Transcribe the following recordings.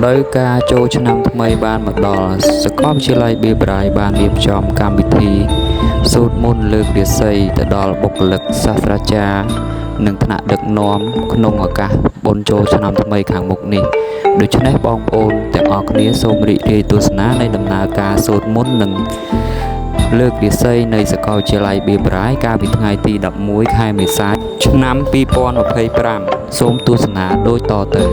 ដូវកាលចូលឆ្នាំថ្មីបានមកដល់ សាកលវិទ្យាល័យបៀលប្រាយបានរៀបចំកម្មវិធីសូត្រមន្តលើករាសីទៅដល់បុគ្គលិកសាស្ត្រាចារ្យនិងថ្នាក់ដឹកនាំក្នុងឱកាសបុណ្យចូលឆ្នាំថ្មីខាងមុខនេះដូច្នេះបងប្អូនទាំងអស់គ្នាសូមរីករាយទស្សនានៃដំណើរការសូត្រមន្តនិងលើករាសីនៃសាកលវិទ្យាល័យបៀលប្រាយកាលពីថ្ងៃទី11ខែមេសាឆ្នាំ2025សូមទស្សនាដូចតទៅ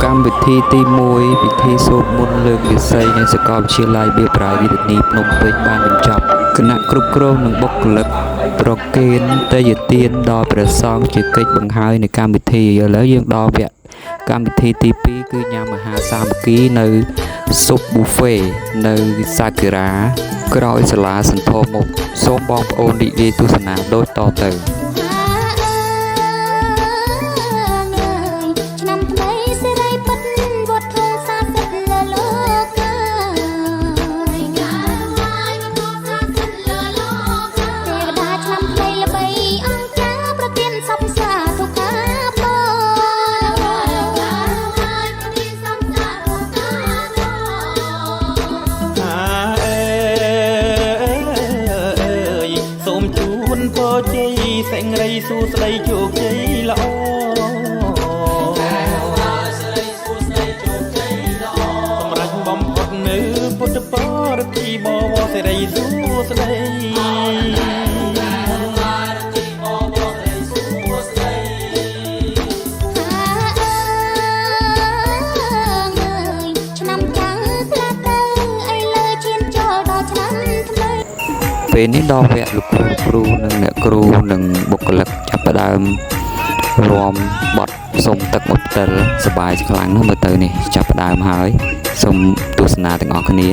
កម្មវិធីទី1ពិធីសូត្រមន្តលើករាសីនៃសាកលវិទ្យាល័យបៀលប្រាយរាជធានីភ្នំពេញបានបញ្ចប់គណៈគ្រប់គ្រងនិងបុគ្គលិកប្រគេនទេយ្យទានដល់ព្រះសង្ឃជាកិច្ចបង្ហើយនៃកម្មវិធីឥឡូវយើងដល់វគ្គកម្មវិធីទី2គឺញ៉ាំអាហារសាមគ្គីនៅស៊ុបប៊ូហ្វេនៅសាគិរាក្រោយសាលាសន្ធមុខសូមបងប្អូនរីករាយទស្សនាដូចតទៅ ឆ្នាំថ្មីសេរីពិតវត្ថុសាសិទ្ធលើលោកើយទេវតាឆ្នាំថ្មីល្បីអង្គការប្រទានសពសាធុកាពរ ថាអើយសូមជូនពរជ័យសេងរីសួស្តីជោគជ័យល្អសម្រាប់បំផុតនៅពុទ្ធបរិធីបវរសេរីសួស្តី ឆ្នាំចាំងផ្លាទៅអីលើឈានចូលដល់ឆ្នាំថ្មី ពេលនេះដល់វគ្គលោកគ្រូគ្រូនិងអ្នកគ្រូនិងបុគ្គលិកចាប់ផ្ដើមរាំបទសុំទឹកមកផ្តិលសប្បាយខ្លាំងណាស់មើលទៅនេះចាប់ផ្ដើមហើយសូមទស្សនាទាំងអស់គ្នា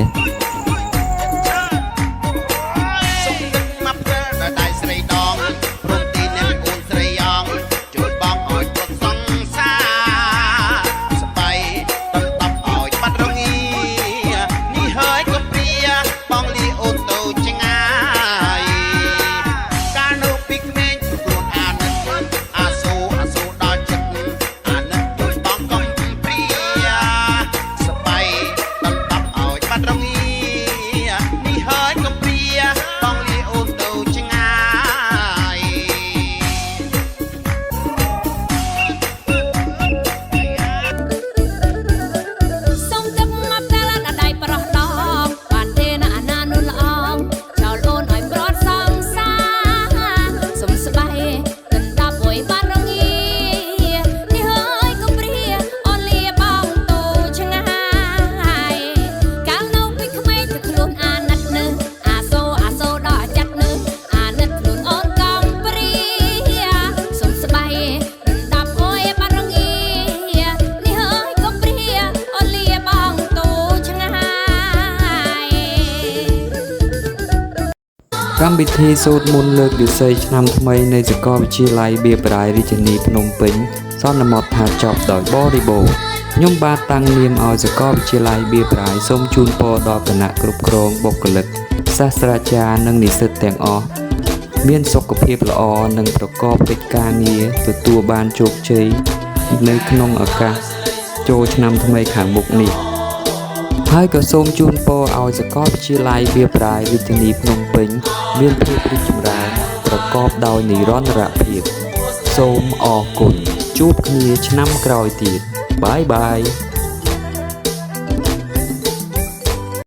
សុំទឹកមកផ្ទល់ដល់ដៃស្រីដងព្រមទីអ្នកអូនស្រីអងជួយបងឲ្យពុតសង្សារសបៃតន្តប់ឲ្យបាត់រងានេះហើយក៏ព្រាបងលីអូនទៅឆ្ងាយកាលនោះពីក្មេងខ្លួនអាណិតអាសូរអាសូរដល់ចិត្តអាណិតជួយបងកំព្រាសបៃតន្តប់ឲ្យបាត់រងានេះហើយក៏ព្រាបងលីអូនទៅឆ្ងាយ សុំទឹកមកផ្ដាល់ដល់ដៃប្រុសដងបានទេណាអាណានុនល្អងចោលអូនឲ្យប្រត់សង្សារសុំស្បៃដណ្ដាប់អុយបានរងានេះហើយក៏ព្រាអូនលាបងទៅឆ្ងាយកាលនៅពីក្មេងទៅខ្លួនអាណិតនៅអាសូរអាសូរដល់ចាត់នៅអាណិតខ្លួនអូនកំព្រាសុំស្បៃដណ្ដាប់អុយបានរងានេះហើយក៏ព្រាអូនលាបងទៅឆ្ងាយ កម្មវិធីសូត្រមន្តលើករាសីឆ្នាំថ្មីនៃសាកលវិទ្យាល័យបៀលប្រាយរាជធានីភ្នំពេញសន្មតថាចប់ដោយបរិបូរណ៍ខ្ញុំបាទតាំងនាមឲ្យសាកលវិទ្យាល័យបៀលប្រាយសូមជូនពរដល់គណៈគ្រប់គ្រងបុគ្គលិកសាស្ត្រាចារ្យនិងនិស្សិតទាំងអស់មានសុខភាពល្អនិងប្រកបកិច្ចការងារទទួលបានជោគជ័យនៅក្នុងឱកាស ចូលឆ្នាំថ្មីខាងមុខនេះ ហើយក៏សូមជូនពរឲ្យសាកលវិទ្យាល័យវាប្រាយរាជធានីភ្នំពេញ មានភាពរីកចម្រើនប្រកបដោយនិរន្តរភាព សូមអរគុណជួបគ្នាឆ្នាំក្រោយទៀតបាយបាយ។